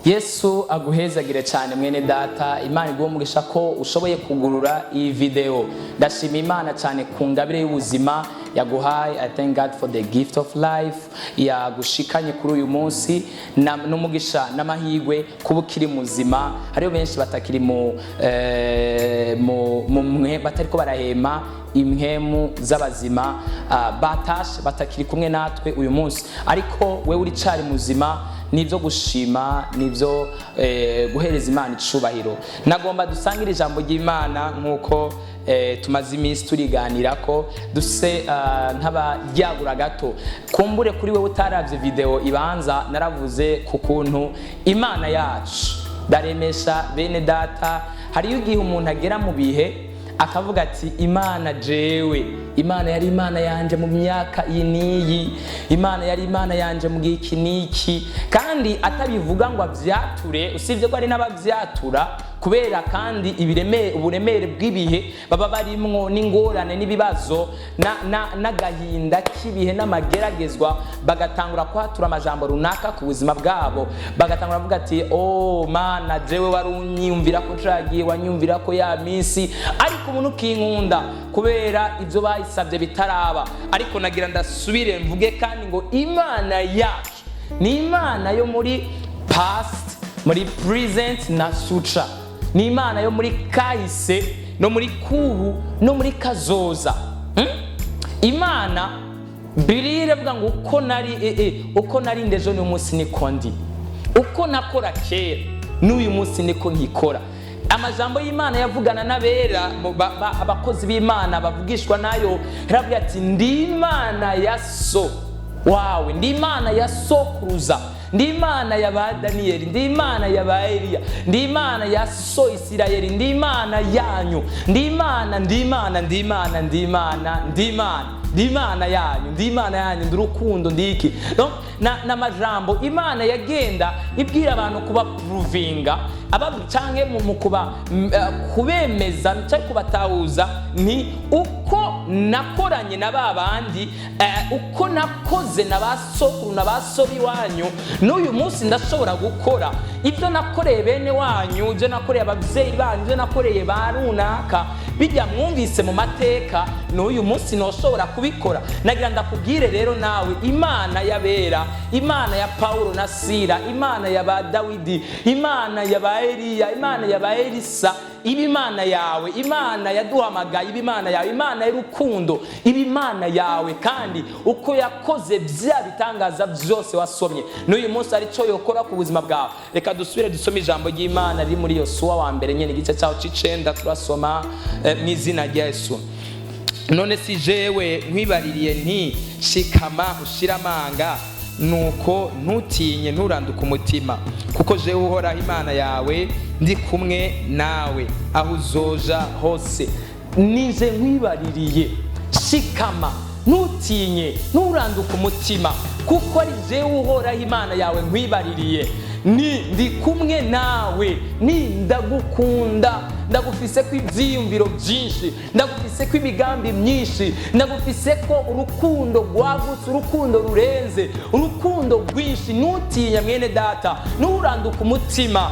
Yesu aguhezagire cyane, mwene data. Imana iguhe umugisha ko ushoboye kugurura iyi video. Ndashima Imana cyane ku ngabire y'ubuzima yaguhaye. I thank God for the gift of life yagushikanye kuri uyu munsi n'umugisha n'amahirwe kuba ukiri muzima. Hariho benshi batakiri mu batariko barahema impwemu z'abazima, batashe, batakiri kumwe natwe uyu munsi, ariko wewe uricari muzima. Nibyo gushima, nibyo guhereza Imana icubahiro. Nagomba dusangire ijambo ry'Imana nk'uko tumaze iminsi turiganira ko duse nk'abaryagura gato. Kumbure kuri wewe utaravye video ibanza, naravuze ku kuntu Imana yacu. Ndaremesha bene data, hariyo igihe umuntu agera mu bihe akavuga ati: "Imana jewe, Imana yari Imana yanje mu myaka iyi n'iyi, Imana yari Imana yanje mu gihe iki n'iki," kandi atabivuga ngo avyature, usibye ko hari n'abavyatura kubera kandi uburemere bw'ibihe baba barimwo n'ingorane n'ibibazo n'agahinda k'ibihe n'amageragezwa, bagatangura kwatura amajambo runaka ku buzima bwabo, bagatangura kuvuga ati: "Oh Mana, jewe wari unyiyumvira ko cagiye, wanyumvira ko ya minsi, ariko ubu ntukinkunda," kubera ibyo bayisabye bitaraba. Ariko nagira ndasubire mvuge kandi ngo Imana yacu ni Imana yo muri past, muri present na future. Ni Imana yo muri kahise no muri kubu no muri kazoza. Imana Bibiliya iravuga ngo uko nari ndejo n'uyu munsi niko ndi, uko nakora kera n'uyu munsi niko nkikora. Amajambo y'Imana yavugana n'abera, abakozi b'Imana bavugishwa nayo, yaravuga ati: "Ndi Imana ya so wawe, ndi Imana ya sokuruza, ndi Imana ya ba Daniyeli, ndi Imana ya ba Eliya, ndi Imana ya so Isirayeli, ndi Imana yanyu, ndi Imana, ndi Imana, ndi Imana, ndi Imana, ndi Imana, ndi Imana yanyu, ndi Imana yanyu, ndi urukundo, ndi iki." Donc, n'amajambo Imana yagenda ibwira abantu kubapuruvinga canke mu kuba kubemeza cyangwa kubatahuza, ni uko nakoranye na ba bandi, uko nakoze na ba sokuru na ba so b'iwanyu, n'uyu munsi ndashobora gukora ibyo nakoreye bene wanyu, ibyo nakoreye ababyeyi banyu, ibyo nakoreye ba runaka, bijya mwumvise mu mateka, n'uyu munsi ntoshobora kubikora. Nagira ndakubwire rero nawe, Imana y'abera, Imana ya Pawulo na Sira, Imana ya ba Dawidi, Imana ya ba Eliya, Imana ya ba Elisa, iba Imana yawe. Imana yaduhamagaye iba Imana yawe, Imana y'urukundo iba Imana yawe. Kandi uko yakoze bya bitangaza byose wasomye, n'uyu munsi ari cyo yokora ku buzima bwawe. Reka dusubire dusome ijambo ry'Imana riri muri Yosuwa wa mbere nyine, igice cyaho c'icenda. Turasoma mu izina rya Yesu. None si jewe nkwibaririye nti: "Shikama ushire amanga, nuko ntutinye, nturanduke umutima, kuko jewe Uhoraho Imana yawe ndi kumwe nawe aho uzoja hose"? Nije nkwibaririye: "Shikama, ntutinye, nturanduke umutima, kuko ari jewe Uhoraho Imana yawe nkwibaririye ni ndi kumwe nawe, ni ndagukunda, ndagufise ko ibyiyumviro byinshi, ndagufise ko imigambi myinshi, ndagufise ko urukundo rwagutse, urukundo rurenze, urukundo rwinshi." Ntutinye, mwene data, nturanduke umutima,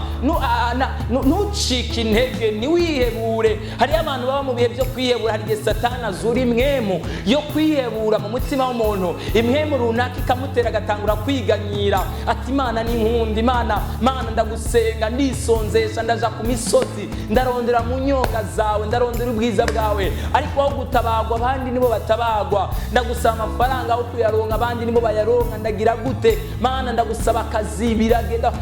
ntucike intege, ntiwihebure. Hariyo abantu baba mu bihe byo kwihebura. Hari igihe Satani azura impwemu yo kwihebura mu mutima w'umuntu, impwemu runaka ikamutera agatangura kwiganyira ati: "Imana ni nkunda, Imana, Mana, ndagusenga, ndisonzesha, ndaja ku misozi, ndarondera mu nyonga zawe, ndarondera ubwiza bwawe, ariko aho gutabagwa abandi nibo batabagwa. Ndagusaba amafaranga, aho kuyaronka abandi nibo bayaronka. Ndagira gute, Mana? Ndagusaba akazi, biragenda."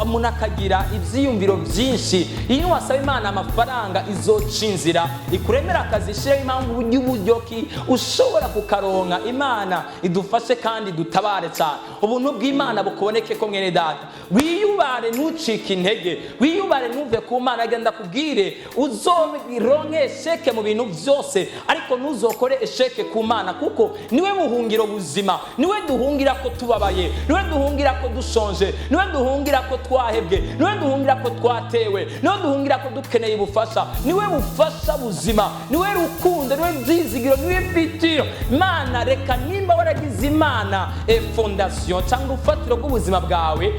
Umuntu akagira ibyiyumviro byinshi. Iyo wasaba Imana amafaranga, izoca inzira ikuremera akazi, ishireho impamvu y'uburyo ki ushobora kukaronka. Imana idufashe kandi dutabare cyane. Ubuntu bw'Imana bukuboneke ko, mwene data. Wiyubare, ntucike intege, wiyubare, ntuve ku Mana. Genda kubwire, uzoronke échec mu bintu byose, ariko ntuzokore échec ku Mana, kuko niwe buhungiro buzima, niwe duhungira ko tubabaye, niwe duhungira ko dushonje, niwe duhungira ko twahebwe, niwe duhungira ko twatewe, niwe duhungira ko dukeneye ubufasha. Niwe bufasha buzima, niwe rukundo, niwe byizigiro, niwe bitiro. Imana, reka nimba waragize Imana fondation cyangwa urufatiro rw'ubuzima bwawe.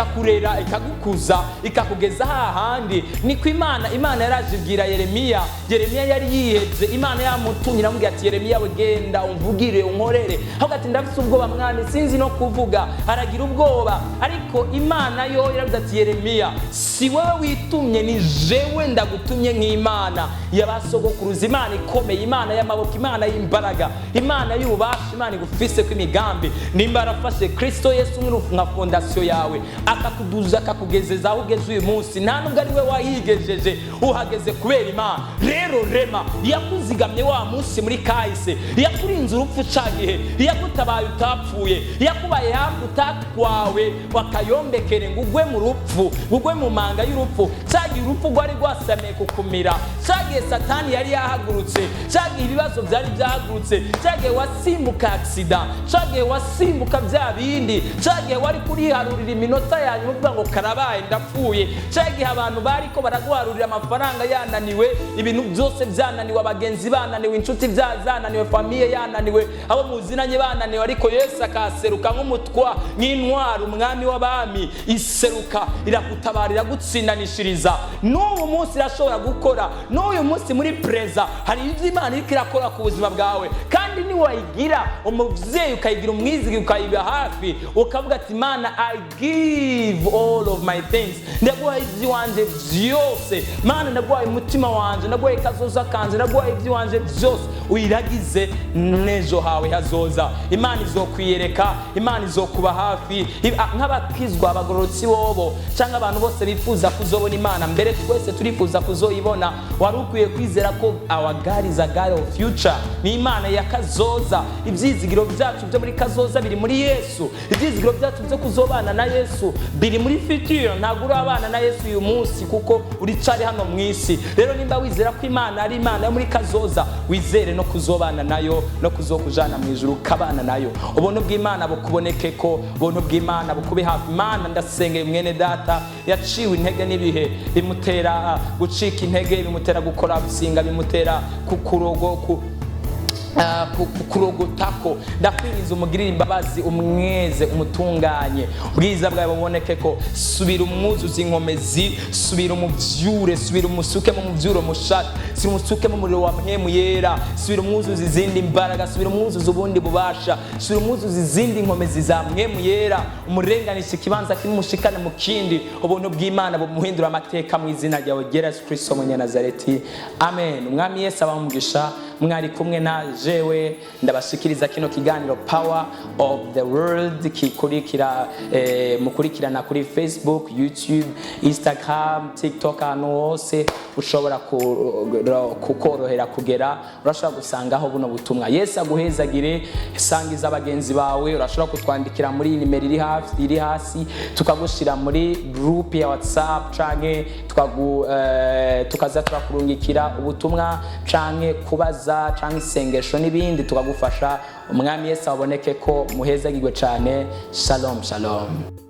Ikakurera, ikagukuza, ikakugeza hahandi. Niko Imana yaraje ibwira Yeremiya. Yeremiya yari yihebye. Imana yamutumye, iramubwira ati: "Yeremiya we, genda umvugire, unkorere." Ahubwo ati: "Ndafite ubwoba, Mwami, sinzi no kuvuga." Aragira ubwoba, ariko Imana yo iravuze ati: "Yeremiya, si wowe witumye, ni jewe ndagutumye nk'Imana y'abasogokuruza, Imana ikomeye, Imana y'amaboko, Imana y'imbaraga, Imana y'ububasha, Imana igufise ko imigambi." Nimba yarafashe Kristo Yesu nka fondation yawe, akakuduza, akakugezeza aho ugeze uyu munsi, nta nubwo ari we wahigejeje, uhageze kubera Imana. Rero rema yakuzigamye wa munsi muri kahise, yakurinze urupfu ca gihe, yagutabaye utapfuye, yakubaye hafi utatwawe wakayombekere ngo ugwe mu rupfu, ugwe mu manga y'urupfu. Cya gihe urupfu rwari rwasamiye kukumira, cya gihe Satani yari yahagurutse, cya gihe ibibazo byari byahagurutse, cya gihe wasimbuka accident, cya gihe wasimbuka bya bindi, cya gihe wari kuriharurira iminota yanyu uvuga ngo karabaye, ndapfuye, cya gihe abantu bariko baraguharurira amafaranga yananiwe, ibintu byose byananiwe, abagenzi bananiwe, inshuti zananiwe, famille yananiwe, abo muzinanye bananiwe, ariko Yesu akaseruka nk'umutwa, nk'intwari, umwami w'abami, iseruka iragutabara, iragutsindanishiriza. N'ubu munsi irashobora gukora. N'uyu munsi muri présent hari ibyo Imana iriko irakora ku buzima bwawe. Kandi niwayigira umubyeyi, ukayigira umwizigi, ukayiba hafi, ukavuga ati: "Imana, I give all of my things, ndaguhaye iby'iwanje byose. Mana, ndaguhaye umutima wanje, ndaguhaye kazoza kanje, ndaguhaye iby'iwanje byose," uyiragize n'ejo hawe hazoza, Imana izokwiyereka, Imana izokuba hafi. Nk'abakizwa, abagororotsi bobo cyangwa abantu bose bifuza kuzobona Imana, mbere twese turifuza kuzoyibona. Wari ukwiye kwizera ko our God is a God of future, ni Imana ya kazoza. Ibyizigiro byacu byo muri kazoza biri muri Yesu. Ibyizigiro byacu byo kuzobana na Yesu biri muri future. Ntabwo urabana na Yesu uyu munsi kuko uricari hano mu isi. Rero nimba wizera ko Imana ari Imana yo muri kazoza, wizere no kuzobana nayo, no kuzokujana mu ijuru ukabana nayo. Ubuntu bw'Imana bukuboneke ko, ubuntu bw'Imana bukube hafi. Imana, ndasengeye mwene data yaciwe intege n'ibihe, bimutera gucika intege, bimutera gukora gusinga, bimutera kukurogo ku kurogotako. Ndakwingiza umugirire imbabazi, umweze, umutunganye, ubwiza bwawe buboneke ko. Subira umwuzuze inkomezi, subira umuvyure, subira umusuke mu muvyuro mushasha, subira umusuke mu muriro wa Mpwemu Yera, subira umwuzuze izindi mbaraga, subira umwuzuze ubundi bubasha, subira umwuzuze izindi nkomezi za Mpwemu Yera, umurenganisha ikibanza kimwe umushikane mu kindi. Ubuntu bw'Imana bumuhindura amateka mu izina ryawe ryera, Yesu Kristo Munyanazareti, amen. Umwami Yesu abamugisha. Mwari kumwe na jewe ndabashikiriza kino kiganiro Power of the World, kikurikira mukurikirana kuri Facebook, YouTube, Instagram, TikTok, ahantu hose ushobora kukorohera kugera, urashobora gusangaho buno butumwa. Yesu aguhezagire. Sangiza bagenzi bawe. Urashobora kutwandikira muri iyi nimero iri hafi, iri hasi, tukagushira muri group ya WhatsApp canke tukaza turakurungikira ubutumwa canke kubaza canke isengesho n'ibindi, tukagufasha. Umwami Yesu aboneke ko. Muhezagirwe cane. Shalom, shalom.